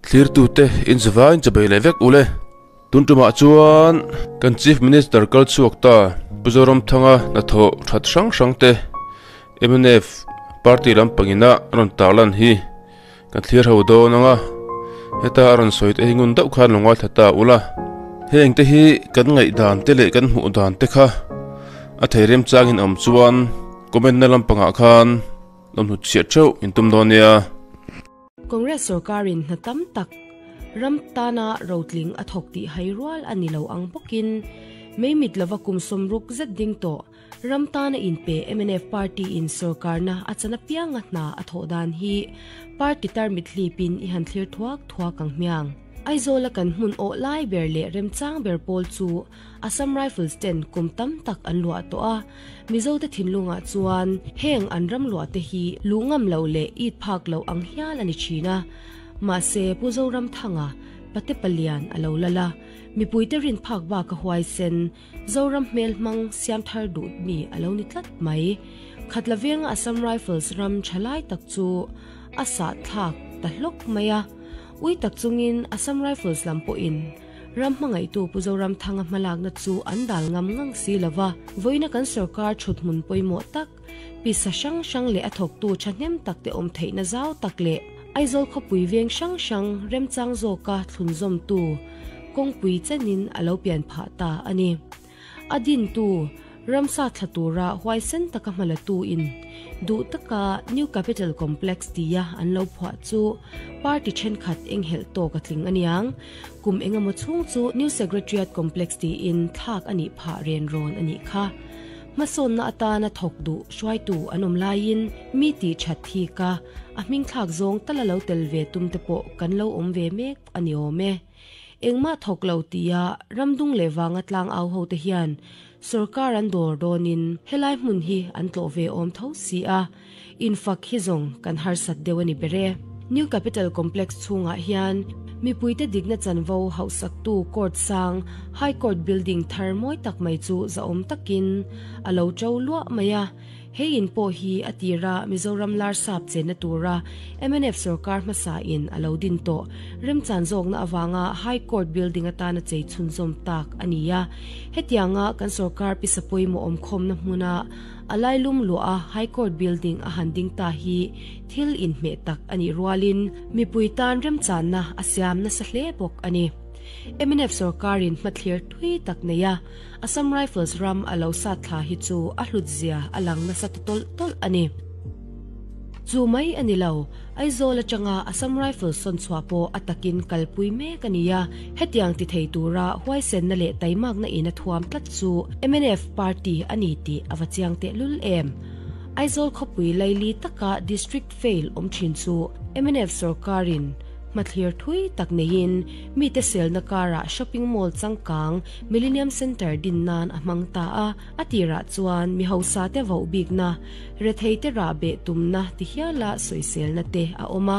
Thlirtute in zavain chabai leh vek ule. Tun tumah chuan kan Chief Minister kal chhuak ta Pu Zoramthanga hnathawh that hrang hrang te mnf party lampangina rawn tarlan hi kan thlir ho dawn ang a, heta a rawn sawi te hi ngun deuh khan lo ngaithla ta ula. Heng te hi kan ngaihdan te leh kan hmuh dan te kha a thei remchangin awm chuan comment na lampangah khan lo hnut chhiah theuh in tum dawn nia. Congress sorkarin hna tam tak ram tana rotling a thawk tih hai rual a ni lo ang bawkin mei mit lova kum 60 zet ding tawh ram tana inpe mnf party in sorkarna a chan apianga hna a thawh dan hi party tar mit hlipin i han thlir thuak thuak ang hmiang. Aizawl a kan hmun awh lai ber leh remchang ber pawl chu Assam Rifles ten kum tam tak an luah tawh a, Mizo te thinlungah chuan heng an ram luah te hi luh ngam loh leh it phak loh ang hial a ni thin a. Mahse Pu Zoramthanga, Pate Palian a lo lal a, mipuite rin phak bak a huaisen, Zoram hmel hmang siam thar duh mi a lo ni tlat mai. Khatla venga Assam Rifles ram tha lai tak chu a sah thlak ta hlawk mai a. Ui tak chungin Assam Rifles lam pawhin ram hmangaihtu Pu Zoramthanga hmalakna chu an dal ngam ngang si lova, vawiina kan sorkar thut hmun pawimawh tak, pisa hrang hrang leh a thawktu thahnem tak te awm theihna zau tak leh Aizawl khawpui veng hrang hrang remchang zawka thlunzawmtu kawngpui chenin a lo pian phah ta a ni. A dintu ramsa thla tura huaisen taka hmalatu in duh taka New Capital Complex tia an lo phuah chu party thenkhat enghelh tawk a tling aniang. Kum engemaw chhung chu New Secretariat Complex tiin thlak a nih phah ren rawn a nih kha. Hmasawnna atana thawk duh hruaitu an awm laiin mi tih that thik a, a hming thlak zawng tala lo tel ve tum te pawh kan lo awm ve mek a ni awm e. Engmah thawk lo tia ramdung leh vanga tlang au ho te hian sorkar an dawr dawnin helai hmun hi an tlawh ve awm tho si a, infak hi zawng kan harsat deuh a ni ber e. New Capital Complex chhungah hian mipuite dikna chanvo hauhsaktu court sang High Court building thar mawi tak mai chu zahawm takin a lo to luah mai a. Hei in pawh hi a tira Mizoram Larsap chenna tura mnf sorkar hmasa in a lo din tawh remchan zawkna avanga High Court building atana chei chhunzawm tak a ni a. Hetianga kan sorkar pisa pawimawh awmkhawmna hmuna a lailum luah a High Court building a han ding ta hi thil inhmeh tak a nih rualin mipui tan remchanna a siam nasa hle bawk a ni. Mnf sorkarin hmathlir thui tak nei a. Assam Rifles ram a lo sat thla hi chu a hlut zia a lang nasa ta tawlh tawlh a ni. Chu mai a ni lo, Aizawl atanga Assam Rifles sawn chhuah pawh a takin kalpui mek a ni a, hetiang ti thei tura huaisenna leh taimakna in a thuam tlat chu mnf party a ni tih a va chiang tehlul em. Aizawl khawpui laili taka District fail awm thin chu mnf sorkarin hmathlir thui tak neiin mite selna karah shopping mall changkang Millennium Centre din nan a hmang ta a, a tirah chuan mi hausa te voh bikna, rethei te rah beh tumna ti hiala sawiselna te a awm a.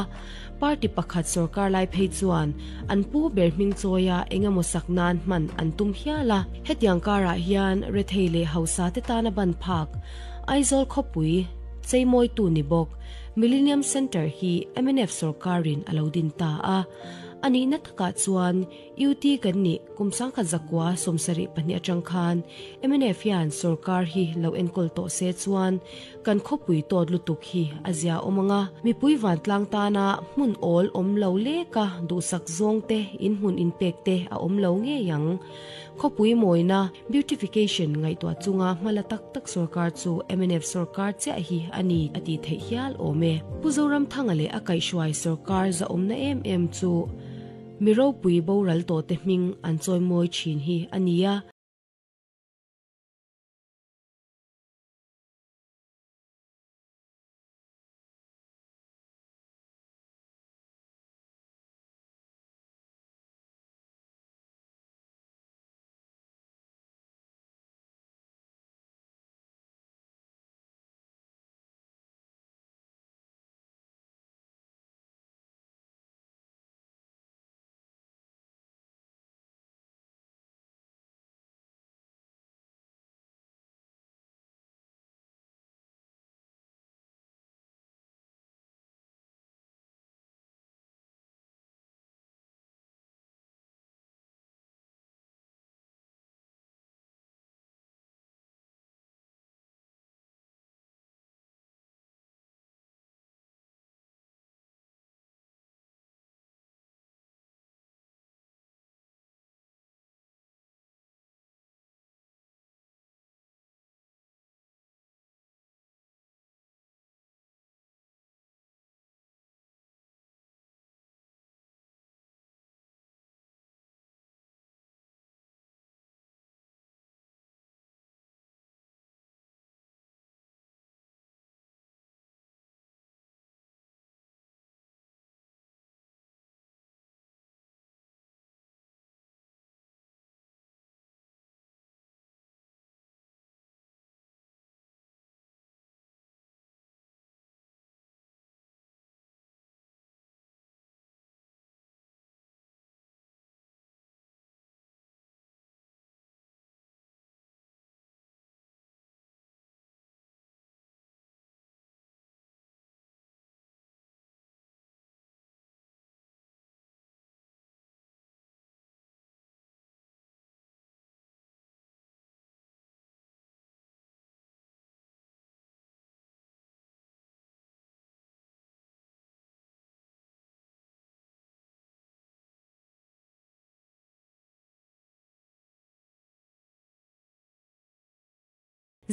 Party pakhat sorkar lai phei chuan an pu ber hming chawia engemaw sak nan hman an tum hial a. Hetiang karah hian rethei leh hausa te tana ban phak Aizawl khawpui cheimawitu ni bawk Millennium Centre hi mnf sorkarin a lo din ta a. A nihna takah chuan UT kan nih kum 1972 atang khan mnf hian sorkar hi lo enkawl tawh se chuan kan khawpui tawt lutuk hi a zia awm ang a, mipui vantlang tana hmun awl awm lo leka duhsak zawng te in hmun inpek te a awm lo ngei ang. Khawpui mawina, beautification, ngaihtuah chunga hmala tak tak sorkar chu mnf sorkar chiah hi a ni a tih theih hial awm e. Pu Zoramthanga leh a kaihhruai sorkar zahawmna em em chu Mi ropui boral tawhte hming an chawimawi thin hi a ni a.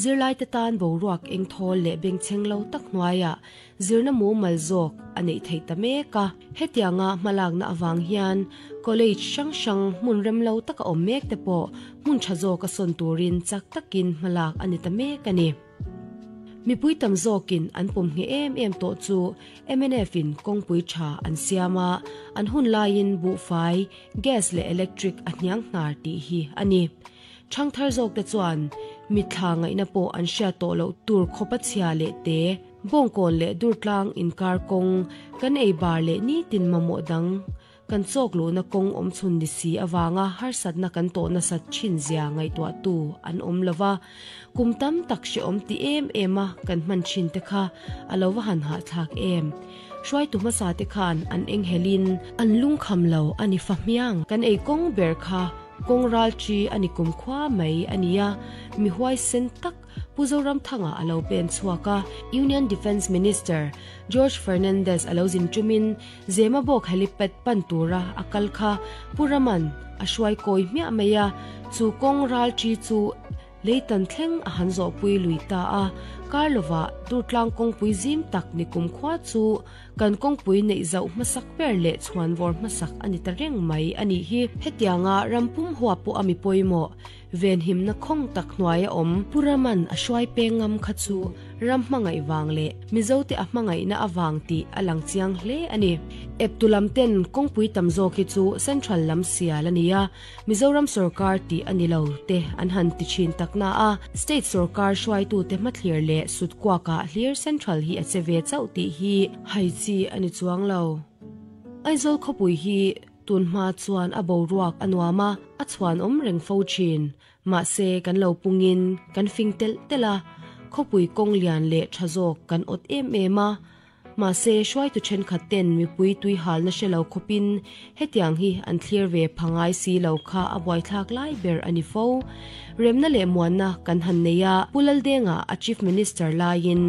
Zirlaite tan boruak engthawl leh bengchheng lo tak hnuaiah zirna mumal zawk a neih theih ta mek a. Hetianga hmalakna avang hian college hrang hrang hmun rem lo taka awm mek te pawh hmun tha zawka sawn turin chak takin hmalak a ni ta mek a ni. Mipui tam zawkin an pawm ngheh em em tawh chu mnf in kawngpui tha an siam a, an hun laiin buhfai, gas leh electric a hniang hnar tih hi a ni. Thangthar zawkte chuan mitthla ngaihna pawh an hriat tawh loh tur khawpa chhia leh te, bawngkawn leh durtlang inkar kawng, kan ei bar leh nitin mamawh dang kan chawk luhna kawng awm chhun ni si avanga harsatna kan tawh nasat thin zia ngaihtuahtu an awm lo va, kum tam tak hrehawm ti em em a kan hman thin te kha a lo va han hahthlak em. Hruaitu hmasa te khan an enghelin an lungkham lo a ni fa hmiang. Kan ei kawng ber kha Kawng ral chi a ni kum khua mai a ni a, mi huaisen tak Pu Zoramthanga a lo pen chhuak a, Union Defence Minister George Fernandez a lo zin ṭumin Zemabawk helipad pan tura a kal kha Pu Raman a hruai kawi hmiah mai a, chu kawng ral chi chu Leitan thleng a han zawhpui lui ta a, kar lovah Durtlang kawngpui zim tak ni kum khua chu kan kawngpui neih zauh hmasak ber leh chhuanvawr hmasak a ni ta reng mai a nih hi. Hetianga ram pum huap pawh a mi pawimawh venhimna khawng tak hnuaia awm Pu Raman a hruai peng ngam kha chu ram hmangaih vang leh Mizote a hmangaihna avang tih a lang chiang hle a ni. Eptu lam ten kawngpui tam zawk hi chu Central lam sial a ni a, Mizoram sorkar tih a ni lo te an han ti thin tak na a, state sorkar hruaitute hmathlir leh sut kuakah hlir central hi a che ve chauh tih hi hai chi a ni chuang lo. Aizawl khawpui hi tun hma chuan a boruak a nuam a, a chhuan awm reng fo thin. Mahse kan lo pungin kan fing telh telh a, khawpui kawng lian leh tha zawk kan awt em em a, Mahse, hruaitu thenkhat ten mipui tui halna hre lo khawpin hetiang hi an thlir ve pha ngai si lo kha a buaithlak lai ber a ni fo. Remna leh muanna kan han nei a, Pu Laldenga a Chief Minister laiin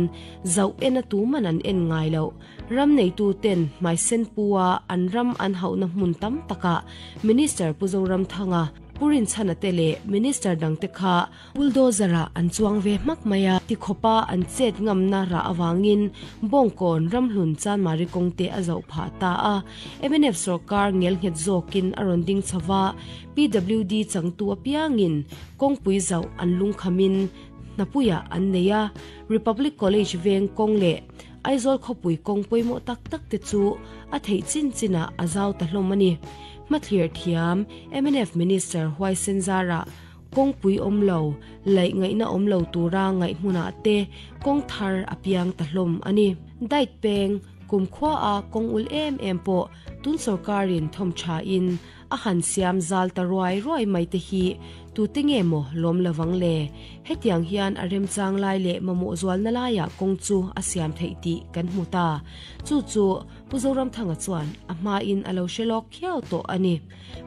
zauh en a tuman an en ngai loh. Ram neitu ten hmaisen pu a an ram an hauhna hmun tam takah Minister Pu Zoramthanga, Pu Rinchhana te leh Minister dangte kha Bulldozer-ah an chuang ve hmak mai a, tikhawpa an chet ngamna rah avangin Bawngkawn ramhlun Chanmari kawng te a zoh phah ta a. Mnf sawrkar ngelnghet zawkin a rawn ding chho va, PWD changtu apiangin kawngpui zauh an lungkhamin hnapuiah an nei a, Republic College veng kawng leh Aizawl khawpui kawng pawimawh tak tak te chu a theih chin chinah a zau ta hlawm a ni. Hmathlir thiam mnf Minister Huaisen Zara Kawngpui awm lo, laih ngaihna awm lo tura ngaih hmunah te kawng thar a piang ta hlawm a ni. Diet peng, kumkhua a kawng ul em em pawh tun sorkarin thawm thain a han siam zal ta ruai ruai mai te hi tute nge maw lawm lovang le? Hetiang hian a remchang lai leh mamawh zualna laiah kawng chu a siam theih tih kan hmu ta. Chu chu Pu Zoramthanga chuan a hmain a lo hre lawk khiau tawh a ni.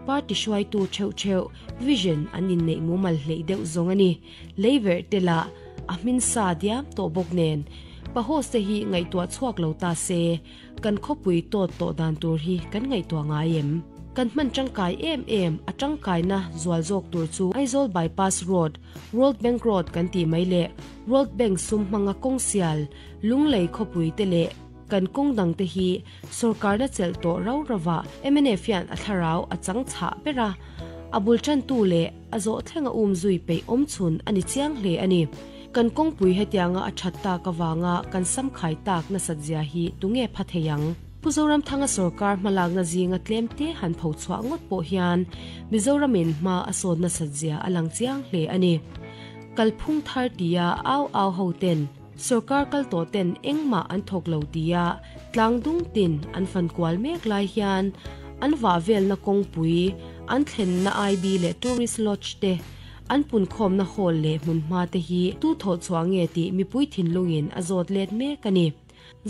Party hruaitu theuh theuh vision an inneih mumal hleih deuh zawng a ni. Leiverh te lah a hmin sa diam tawh bawk nen Pahoss te hi ngaihtuah chhuak lo ta se kan khawpui tawt tawh dan tur hi kan ngaihtuah ngai em? Kan hman tangkai em em a tangkaina zual zawk tur chu Aizawl Bypass Road, World Bank Road kan tih mai leh World Bank sum hmanga kawng sial Lunglei khawpui te leh Kan kawng dang te hi sorkarna chelh tawh rau rovah mnf hian a thlarau a chang chhah ber a, a bul tantu leh a zawh thlenga um zui peih awm chhun a ni chiang hle a ni. Kan kawngpui hetianga a that tak avanga kan samkhai tak nasat zia hi tunge pha thei ang? Pu Zoramthanga sorkar hmalakna zinga tlem te han pho chhuah ngawt pawh hian Mizoramin hma a sawt nasat zia a lang chiang hle a ni. Kalphung thar tia au au ho ten Sorkar kal tawh ten engmah an thawk lo tia tlang dung tin an fan kual mek lai hian an vah velna kawngpui, an thlenna IB leh Tourist Lodge te, an punkhawmna hall leh hmunhma te hi tu thawh chhuah nge tih mipui thinlungin a zawt let mek a ni.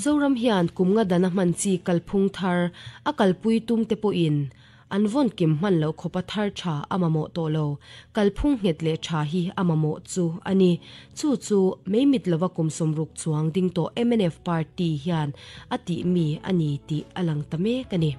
Zoram hian kum nga dana hman chi kalphung thar a kalpui tum te pawhin An vawn kim hman loh khawpa thar tha a mamawh tawh lo, kalphung nghet leh tha hi a mamawh chu a ni. Chu chu mei mit lova kum 60 chuang ding tawh mnf party hian a tih mi a ni tih a lang ta mek a ni.